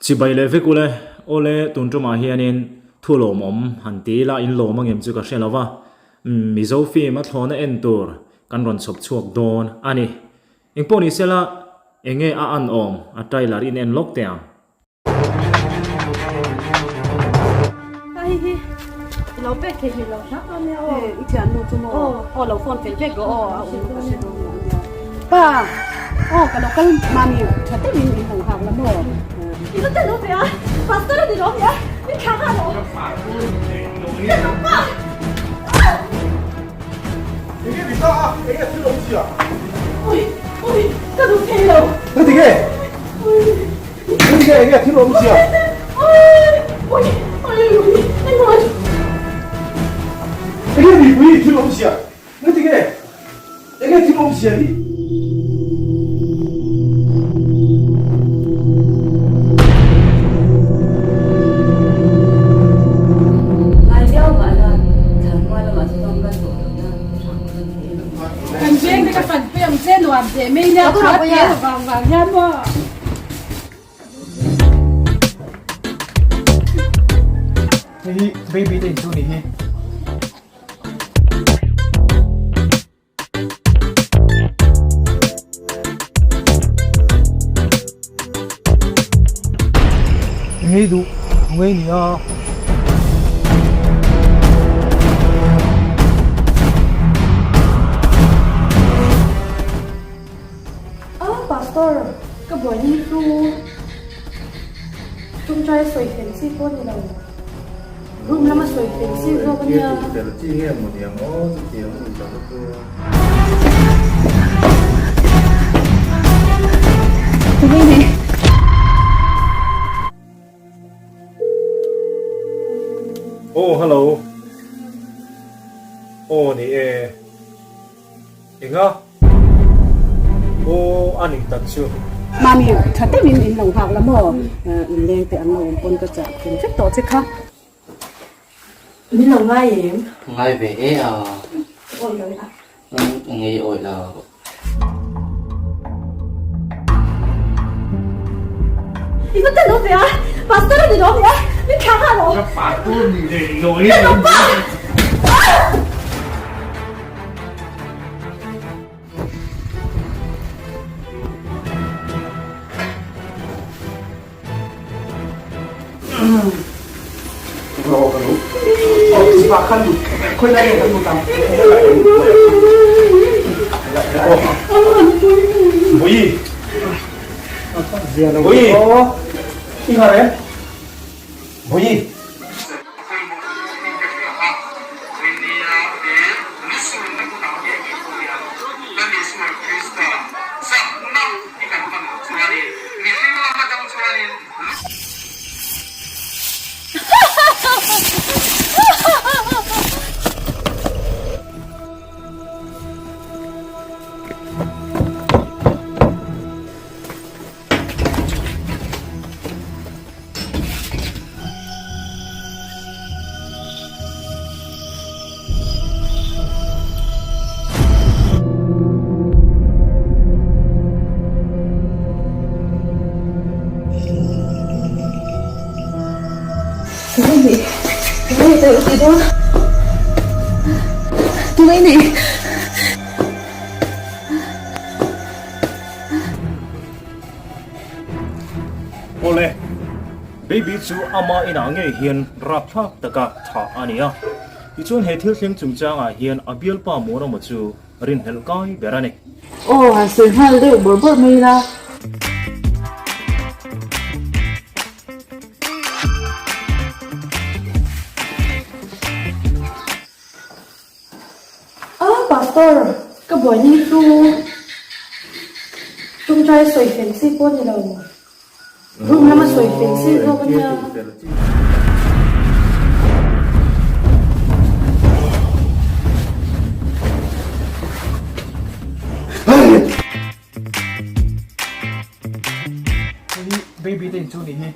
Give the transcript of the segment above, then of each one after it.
Chibai leh vek ule, awle tun tumah hianin thu lawmawm han ti ila in lawm angem chu ka hre lo va, Mizo film a thlawhna en tur kan rawn chhawp chhuak dawn a ni. Engpawh ni sela enge a an awm a trailer in en lawk teh ang. Hei hi i lo pek thei hlei lo hlak a nia aw. I thiannu chu maw? Aw lo phone fel vek rawh aw a awm ka hre dawn lo a nia. Pa aw ka lo kal mami tha deuhin in lo nghak la maw? I va tel lo ve a, pastor a ni lo nia, min thlah nghal aw. Ka lo pa! Enge ni ta a, enge thil awm zia? Ui ui ka duh thei lo. Heti nge? Heti nge enge thil awm zia? Ui ui ui ui Enge mipui thil awm zia? Heti nge? Enge thil awm zia hi? Ngai viau mah la, thlan hma lamah chu chuan kan tawh lohna hrang kan thei a ni. Kan veng te ka fan pui ang che nuam teh mai nia kha te vang vang hian maw. Hei hi baby te in chu ni hi. Ngei duh ngei ni a. A pastor ka buaina hi chu tawngtai sawi fel chi pawh a ni lo. Room lama sawi fel chi zawk a nia. Fel chi nge maw niang aw chutiang a nih tak chu. Aw hello. Aw ni e. Enga? Aw a nih tak chu. Mami, tha deuhin in lo nghak la maw? In leng teh ang lo awm pawn ka chah tum vek tawh che kha. Min lo ngai em? Ngai ve e a. Awih lo e a. Ngei awih lo. I va tel lo ve a, pastor a ni lo nia, min thlah nghal aw. Ka pastor ni leh lo e. Ka lo pa. Bui Bui I ngar em Bui Awle, baby chu ama inah ngei hian rapthlak taka thah a ni a. Tichuan he thil thleng chungchangah hian a bialpa Muanawma chu rinhlelh kai ber a ni. Aw, han sawi nghal deuh bawrh bawrh mai ila. A pastor, ka buaina hi chu tawngtai sawi fel chi pawh a ni lo. Room lama sawi fel chi zawk a nia. Baby te in chu ni hi.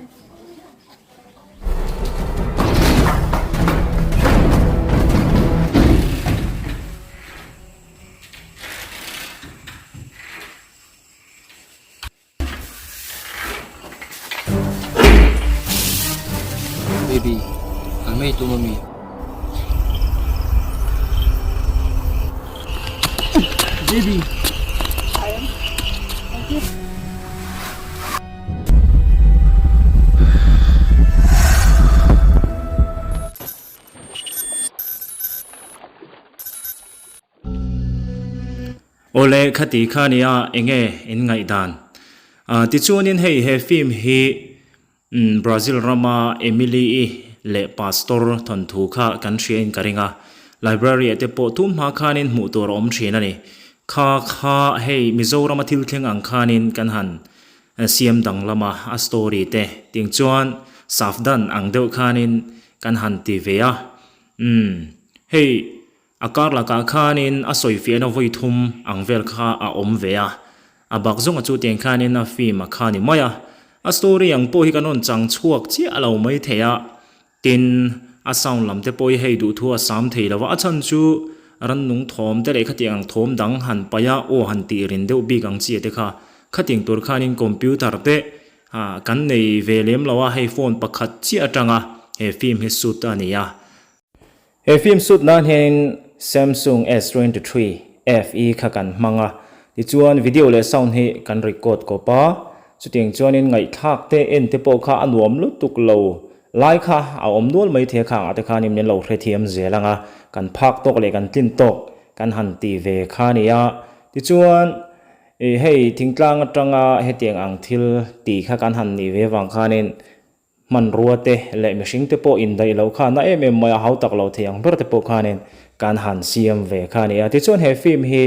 Baby, kal mai tum ami? Baby! Awle khati kha nia enge in ngaihdan. Tichuanin hei he film hi Brazil rama Emily-i leh Pastor thawnthu kha kan hria in ka ring a. Library ah te pawh tum hma khanin hmuh tur a awm thin a ni. Kha kha hei Mizorama thil thleng ang khanin kan han siam danglam a, a story te ting chuan Safdan ang deuh khanin kan han ti ve a. Umm hei A kar lakah khanin a sawifiahna vawi thum ang vel kha a awm ve a, a bak zawnga chu tiang khanin a film a kha ni mai a. A story ang pawh hi kan rawn chang chhuak chiah lo mai thei a, tin a sound lam te pawh hi hei duhthu a sam thei lo va, a chhan chu rannung thawm te leh khatiang ang thawm dang han paih a, aw han tih rin deuh bik ang chi te kha, khatiang tur khanin computer te kan nei ve lem lo a, hei phone pakhat chiah atanga he film hi shoot a ni a. He film shoot nan hianin Samsung S23 FE kha kan hmang a, tichuan video leh sound hi kan record kawp a, chutiang chuanin ngaihthlak te en te pawh kha a nuam lutuk lo lai kha a awm nual mai thei a khangah te khanin min lo hrethiam zel ang a, kan phak tawk leh kan tlin tawk kan han ti ve kha a ni a, tichuan ih hei thingtlang atanga hetiang ang thil ti kha kan han nih ve avang khanin Hmanrua te leh mihring te pawh indaih loh kha na em em mai a, hau tak lo thei ang ber te pawh khanin kan han siam ve kha a ni a. Tichuan he film hi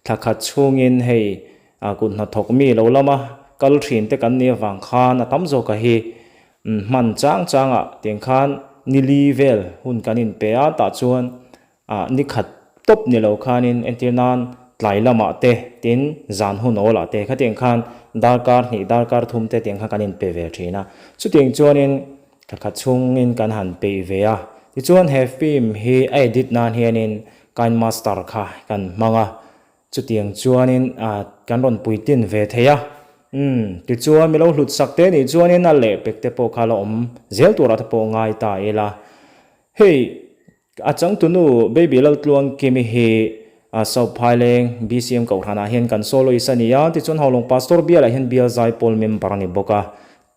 thla khat chhungin hei kut hnathawk mi lo lama kal thin te kan nih avang khan a tam zawka hi hman chang changah tiang khan nili vel hun kan inpe a, tah chuan Ah ni khat tawp ni lo khanin entir nan tlai lamah te tin zan hun awlah te khatiang khan darkar hnih darkar thum te tiang kha kan inpe ve thin a. Chutiang chuanin thla khat chhungin kan han peih ve a. Tichuan he film hi a edit nan hianin KineMaster kha kan hmang a. Chutiang chuanin ah kan rawn puitlin ve thei a. Umm tichuan milo hlut sak te nih chuanin a lehpek te pawh kha la awm zel turah te pawh ngai ta ila. Hei A changtunu Baby Laltluangkimi hi South Phaileng BCM Kohhranah hian kan soloist a ni a, tichuan Haulawng Pastor bialah hian bial zaipawl member a ni bawk a.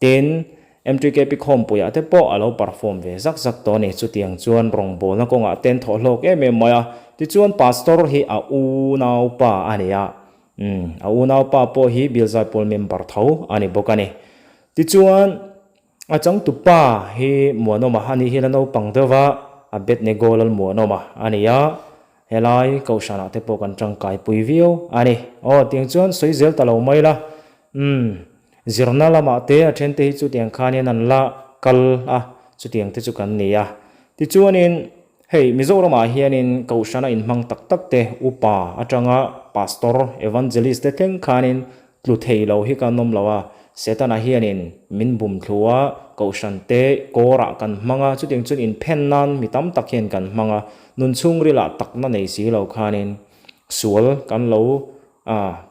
Tin, MTKP khawmpuiah te pawh a lo perform ve zak zak tawh a ni. Chutiang chuan rawngbawlna kawngah ten thawh hlawk em em mai a. Tichuan Pastor hi a unaupa a ni a, umm a unaupa pawh hi bial zaipawl member tho a ni bawk a ni. Tichuan. A changtupa hi Muanawma a nih hi la naupang deuh va, Abednego Lalmuanawma a ni a, helai Kohhranah te pawh kan tangkai pui viau a ni. Aw, tiang chuan sawi zel ta lo mai la, umm, zirna lamah te a then te hi chutiang khanin an la kal a, chutiang te chu kan ni a. Tichuanin hei Mizoramah hianin Kohhrana inhmang tak tak te upa atanga Pastor, Evangelist te thleng khanin Tlu thei lo hi kan awm lo a, Setana hianin min bum thlu a, Kohhran te kawrah kan hmang a, chutiang chuan inphen nan mi tam tak hian kan hmang a, nun chhungrilah takna nei si lo khanin sual kan lo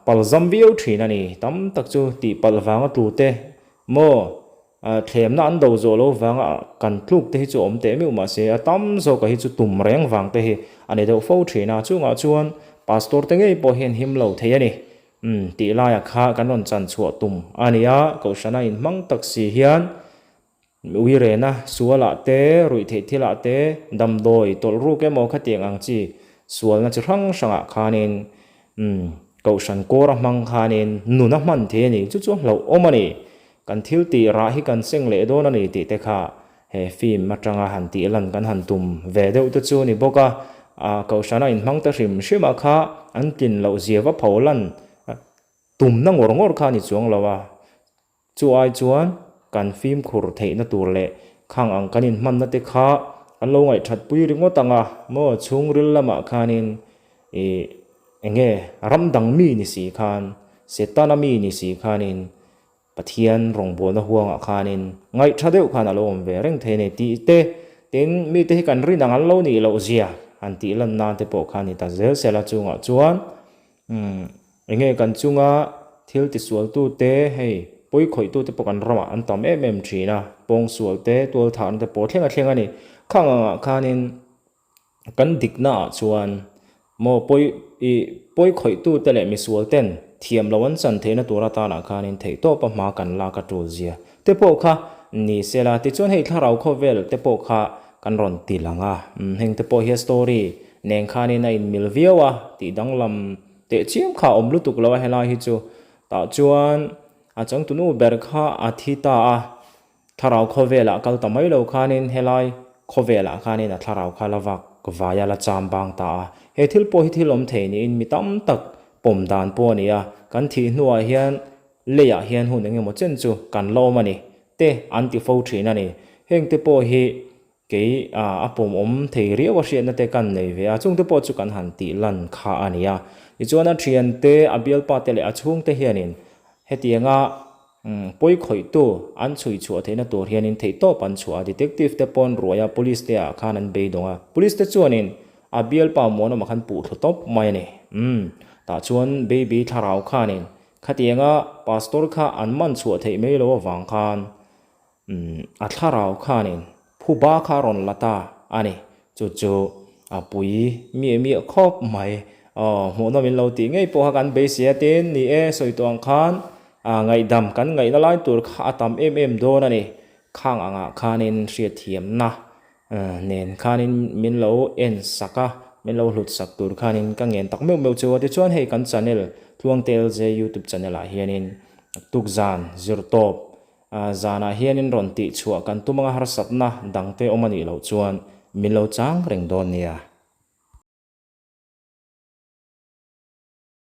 palzam viau thin a ni. Tam tak chu tihpalh vanga tlu te maw Thlemna an do zawh lo vanga kan tluk te hi chu awm teh meuh mahse a tam zawka hi chu tum reng vang te hi a ni deuh fo thin a, chungah chuan Pastor te ngei pawh hian him lo thei a ni. Umm tih laiah kha kan rawn chan chhuah tum a ni a, Kohhrana inhmang tak si hian uirena sualah te, ruihtheih thilah te, damdawi tawlh ruk emaw khatiang ang chi sualna chi hrang hrangah khanin umm Kohhran kawr a hmang khanin nun a hman thei a ni, chu chu a hlauhawm a ni. Kan thil tih rah hi kan seng leh dawn a ni tih te kha he film atanga han tih lan kan han tum ve deuh te chu a ni bawk a, Kohhrana inhmang ta hrim hrim a kha an tlin loh zia va pho lan tumna ngawr ngawr kha a ni chuang lo a, chu ai chuan kan fimkhur theihna tur leh khang ang kan inhmanna te kha an lo ngaihthat pui ringawt ang a maw chhungril lamah khanin ih eng nge ram dang mi ni si khan Setana mi ni si khanin Pathian rawngbawlna huangah khanin ngaihtha deuh khan a lo awm ve reng thei a ni tih te, tin mite hi kan rin ang an lo nih loh zia han tih lan nan te pawh kha a ni ta zel sela chungah chuan eng nge kan chunga thil tisualtu te hei. Pawi khawihtute pawh kan ramah an tam em em thin a, pawngsual te, tualthahna te pawh thleng a thleng a ni. Khang angah khanin kan diknaah chuan maw pawi ih pawi khawihtute leh misual ten thiam lo an chan theihna tur atanah khanin theihtawpa hma kan lak a tul zia te pawh kha ni sela. Tichuan hei thlarau khawvel te pawh kha kan rawn ti lang a, heng te pawh hi a story nen khanin a inmil viau a tih danglam teh chiam kha a awm lutuk lo a helai hi chu. Tah chuan a changtunu ber kha a thi ta a, thlarau khawvelah kal ta mai lo khanin helai khawvelah khanin a thlarau kha la vak vai a, la cham bang ta a. He thil pawh hi thil awm thei niin mi tam tak pawm dan pawh a ni a, kan thih hnuah hian leiah hian hun eng emaw chen chu kan la awm a ni te an ti fo thin a ni. Hengte pawh hi Kei a pawmawm thei riau a hriatna te kan nei ve a, chungte pawh chu kan han tih lan kha a ni a. Tichuan a thiante, a bialpa te leh a chhungte hianin hetianga pawi khawihtu an chhui chhuah theihna tur hianin theihtawp an chhuah a, detective te pawn ruai a, police te ah khan an beidawng a. Police te chuanin a bialpa muanawmah khan puh thlu tawp mai a ni. Umm, tah chuan baby thlarau khanin khatianga pastor kha an man chhuah theih mai lo avang khan Umm, a thlarau khanin phuba kha a rawn la ta a ni. Chu chu a pui miah miah khawp mai. Aw, hmuhnawm in lo tih ngei pawh kha kan beisei a tin, ni e, sawi tawh ang khan ngaihdam kan ngaihna lai tur kha a tam em em dawn a ni. Khang angah khanin hriatthiamna nen khanin min lo en sak a, min lo hlut sak tur khanin ka ngen tak meuh meuh chu a. Tichuan hei kan channel Tluangte LJ YouTube channel ah hianin tukzan zirtawp Zanah hianin rawn tih chhuah kan tum anga harsatna dangte awm a nih loh chuan min lo chang reng dawn nia.